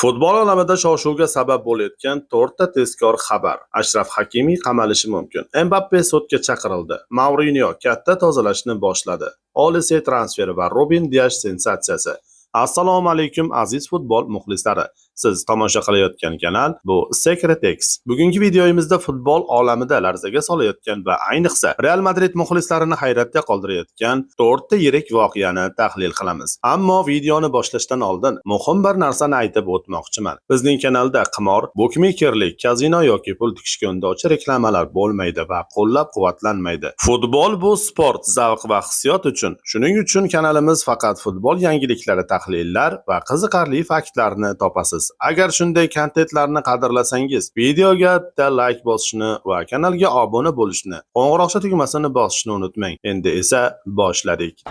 Futbol olamida shov-shuvga sabab bo'layotgan to'rtta tezkor xabar. Ashraf Hakimi qamalishi mumkin. Mbappe sudga chaqirildi. Mourinyo katta tozalashni boshladi. Olise transferi va Rubin Diash sensatsiyasi. Assalomu alaykum, aziz futbol muxlislari. Siz tomosha qilayotgan kanal bu Secret X. Bugungi videoyimizda futbol olamida larzaga solayotgan va ayniqsa Real Madrid muxlislarini hayratga qoldirayotgan to'rtta yirik voqeani tahlil qilamiz. Ammo videoni boshlashdan oldin muhim bir narsani aytib o'tmoqchiman. Bizning kanalda qimor, bukmekerlik, kazino yoki pul tikishga undovchi reklamalar bo'lmaydi va qo'llab-quvvatlanmaydi. Futbol bu sport, zavq va hissiyot uchun. Shuning uchun kanalimiz faqat futbol yangiliklari, tahlillar va qiziqarli faktlarni topasiz. Agar shunday kontentlarni qadrlasangiz, videoga bitta like bosishni va kanalga obuna bo'lishni, qo'ng'iroqcha tugmasini bosishni unutmang. Endi esa boshladik.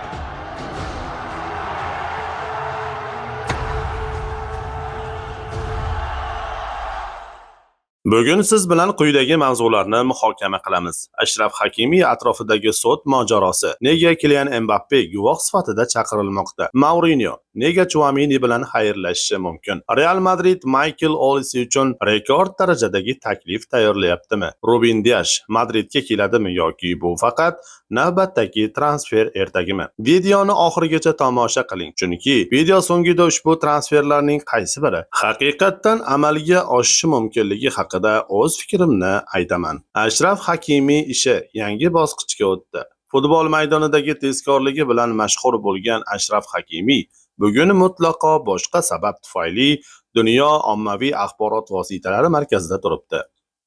Bugun siz bilan quyidagi mavzularni muhokama qilamiz. Ashraf Hakimi atrofidagi sud mojarosi. Nega Kilian Mbappe guvoh sifatida chaqirilmoqda? Mourinyo nega Chuamini bilan xayrlashishi mumkin? Real Madrid Michael Olise uchun rekord darajadagi taklif tayyorlayaptimi? Rubin Diash Madridga keladimi yoki bu faqat navbatdagi transfer ertagimi? Videoni oxirigacha tomosha qiling, chunki video so'ngida ushbu transferlarning qaysi biri haqiqatdan amalga oshishi mumkinligi haqida o'z fikrimni aytaman. Ashraf Hakimi ishi yangi bosqichga o'tdi. Futbol maydonidagi tezkorligi bilan mashhur bo'lgan Ashraf Hakimi bugun mutlaqo boshqa sabab tufayli dunyo ommaviy axborot vositalari markazida turibdi.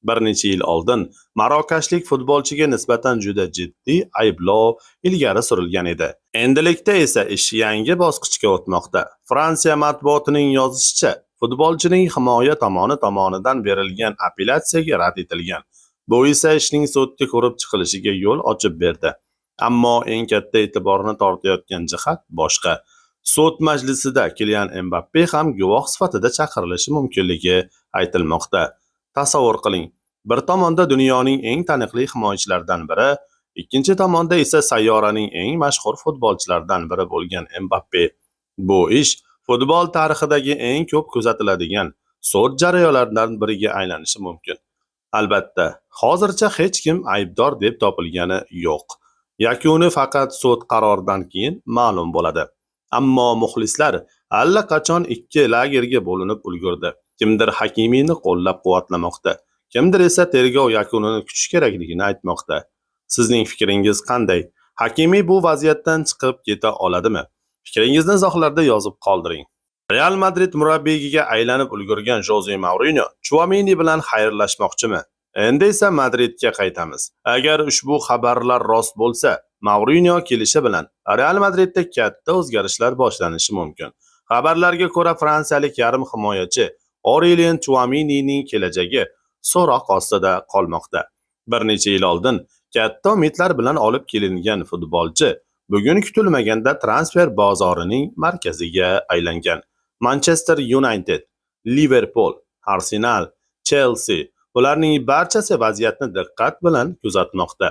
Bir necha yil oldin marokashlik futbolchiga nisbatan juda jiddiy ayblov ilgari surilgan edi. Endilikda esa ish yangi bosqichga o'tmoqda. Fransiya matbuotining yozishicha, futbolchining himoya tomoni tomonidan berilgan apellyatsiyaga rad etilgan. Bu esa ishning sudda ko'rib chiqilishiga yo'l ochib berdi. Ammo eng katta e'tiborni tortayotgan jihat boshqa. Sud majlisida Kilian Mbappe ham guvoh sifatida chaqirilishi mumkinligi aytilmoqda. Tasavvur qiling, bir tomonda dunyoning eng taniqli himoyachilaridan biri, ikkinchi tomonda esa sayyoraning eng mashhur futbolchilaridan biri bo'lgan Mbappe. Bu ish futbol tarixidagi eng ko'p kuzatiladigan sud jarayonlaridan biriga aylanishi mumkin. Albatta, hozircha hech kim aybdor deb topilgani yo'q. Yakuni faqat sud qaroridan keyin ma'lum bo'ladi. Ammo muxlislar allaqachon ikki lagerga bo'linib ulgurdi. Kimdir Hakimini qo'llab-quvvatlamoqda, kimdir esa tergov yakunini kutish kerakligini aytmoqda. Sizning fikringiz qanday? Hakimi bu vaziyatdan chiqib keta oladimi? Fikringizni izohlarda yozib qoldiring. Real Madrid murabbiyiga aylanib ulgurgan Joze Mourinyo Chuamini bilan xayrlashmoqchimi? Endi esa Madridga qaytamiz. Agar ushbu xabarlar rost bo'lsa, Mourinyo kelishi bilan Real Madridda katta o'zgarishlar boshlanishi mumkin. Xabarlarga ko'ra, fransiyalik yarim himoyachi Aurelien Chuaminining kelajagi so'roq ostida qolmoqda. Bir necha yil oldin katta umidlar bilan olib kelingan futbolchi bugun kutilmaganda transfer bozorining markaziga aylangan. Manchester United, Liverpool, Arsenal, Chelsea bularning barchasi vaziyatni diqqat bilan kuzatmoqda.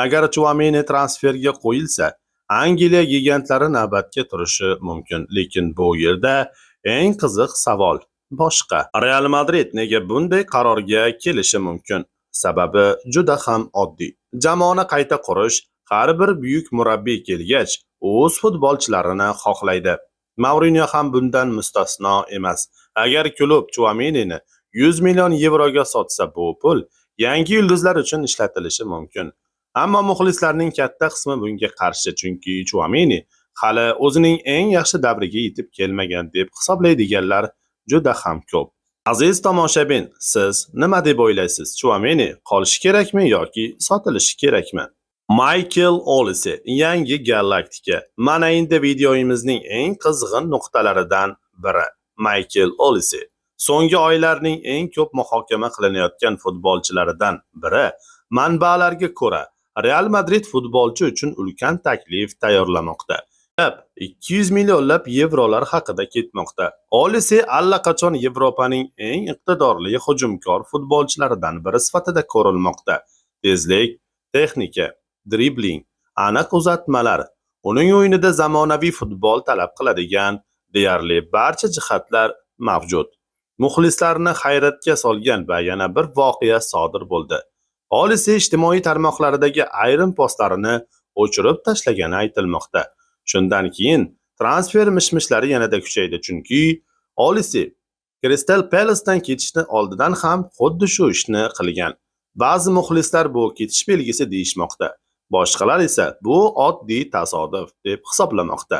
Agar Chuamini transferga qo'yilsa, Angliya gigantlari navbatga turishi mumkin, lekin bu yerda eng qiziq savol boshqa. Real Madrid nega bunday qarorga kelishi mumkin? Sababi juda ham oddiy. Jamoani qayta qurish har bir buyuk murabbiy kelgach, o'z futbolchilarini xohlaydi. Mourinyo ham bundan mustasno emas. Agar klub Chuaminini 100 million yevroga sotsa, bu pul yangi yulduzlar uchun ishlatilishi mumkin. Ammo muxlislarning katta qismi bunga qarshi, chunki Chuamini hali o'zining eng yaxshi davriga yetib kelmagan deb hisoblaydiganlar juda ham ko'p. Aziz tomoshabin, siz nima deb o'ylaysiz? Chuamini qolishi kerakmi yoki sotilishi kerakmi? Michael Olise yangi galaktika. Mana endi videoyimizning eng qizg'in nuqtalaridan biri. Michael Olise so'nggi oylarning eng ko'p muhokama qilinayotgan futbolchilaridan biri. Manbalarga ko'ra, Real Madrid futbolchi uchun ulkan taklif tayyorlamoqda. Gap 200 millionlab yevrolar haqida ketmoqda. Olise allaqachon Yevropaning eng iqtidorli hujumkor futbolchilaridan biri sifatida ko'rilmoqda. Tezlik, texnika, dribling, aniq uzatmalar, uning o'yinida zamonaviy futbol talab qiladigan deyarli barcha jihatlar mavjud. Muxlislarni hayratga solgan va yana bir voqea sodir bo'ldi. Olise ijtimoiy tarmoqlaridagi ayrim postlarini o'chirib tashlagani aytilmoqda. Shundan keyin transfer mishmishlari yanada kuchaydi, chunki Olise Crystal Palace'dan ketishni oldidan ham xuddi shu ishni qilgan. Ba'zi muxlislar bu ketish belgisi deyishmoqda. Boshqalar esa bu oddiy tasodif deb hisoblamoqda.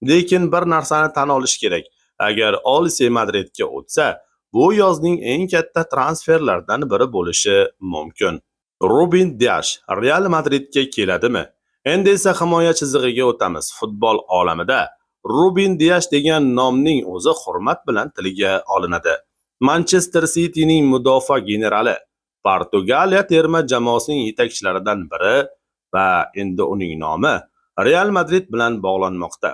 Lekin bir narsani tan olish kerak. Agar Olise Madridga o'tsa, bu yozning eng katta transferlardan biri bo'lishi mumkin. Ruben Diash Real Madridga keladimi? Endi esa himoya chizig'iga o'tamiz. Futbol olamida Ruben Diash degan nomning o'zi hurmat bilan tilga olinadi. Manchester Cityning mudofaa generali, Portugaliya terma jamoasining yetakchilaridan biri va endi uning nomi Real Madrid bilan bog'lanmoqda.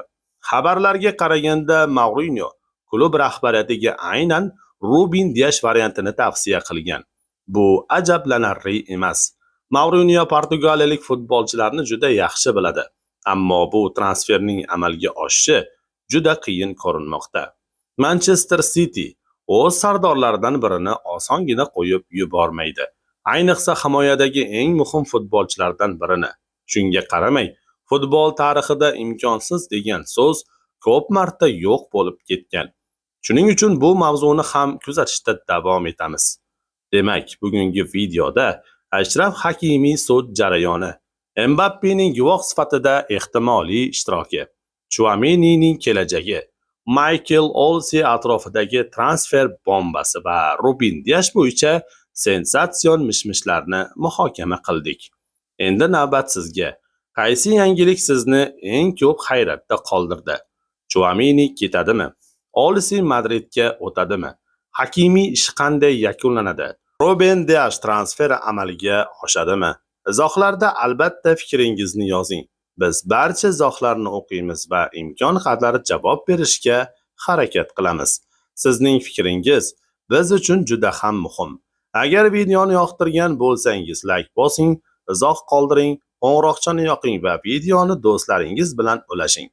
Xabarlarga qaraganda, Mourinyo klub rahbariyatiga aynan Ruben Diash variantini tavsiya qilgan. Bu ajablanarli emas. Mourinyo portugaliyalik futbolchilarni juda yaxshi biladi. Ammo bu transferning amalga oshishi juda qiyin ko'rinmoqda. Manchester City o'z sardorlaridan birini osongina qo'yib yubormaydi. Ayniqsa himoyadagi eng muhim futbolchilardan birini. Shunga qaramay, futbol tarixida imkonsiz degan so'z ko'p marta yo'q bo'lib ketgan. Shuning uchun bu mavzuni ham kuzatishda davom etamiz. Demak, bugungi videoda Ashraf Hakimiy sud jarayoni, Mbappening guvoh sifatida ehtimoliy ishtiroki, Chuamenining kelajagi, Maykel Olise atrofidagi transfer bombasi va Ruben Diash bo'yicha sensatsion mishmishlarni muhokama qildik. Endi navbat sizga. Qaysi yangilik sizni eng ko'p hayratda qoldirdi? Chuameni ketadimi? Olise Madridga o'tadimi? Hakimiy ishi qanday yakunlanadi? Ruben Diash transferi amalga oshadimi? Izohlarda albatta fikringizni yozing. Biz barcha izohlarni o'qiymiz va imkon qadar javob berishga harakat qilamiz. Sizning fikringiz biz uchun juda ham muhim. Agar videoni yoqtirgan bo'lsangiz, layk bosing, izoh qoldiring, qo'ng'iroqchani yoqing va videoni do'stlaringiz bilan ulashing.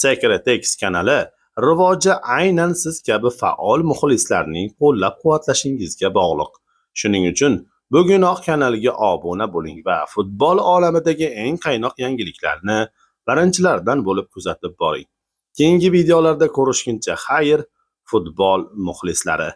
Secret X kanali rivoji aynan siz kabi faol muxlislarning qo'llab-quvvatlashingizga bog'liq. Shuning uchun bugunoq kanalga obuna bo'ling va futbol olamidagi eng qaynoq yangiliklarni birinchilardan bo'lib kuzatib boring. Keyingi videolarda ko'rishguncha xayr, futbol muxlislari.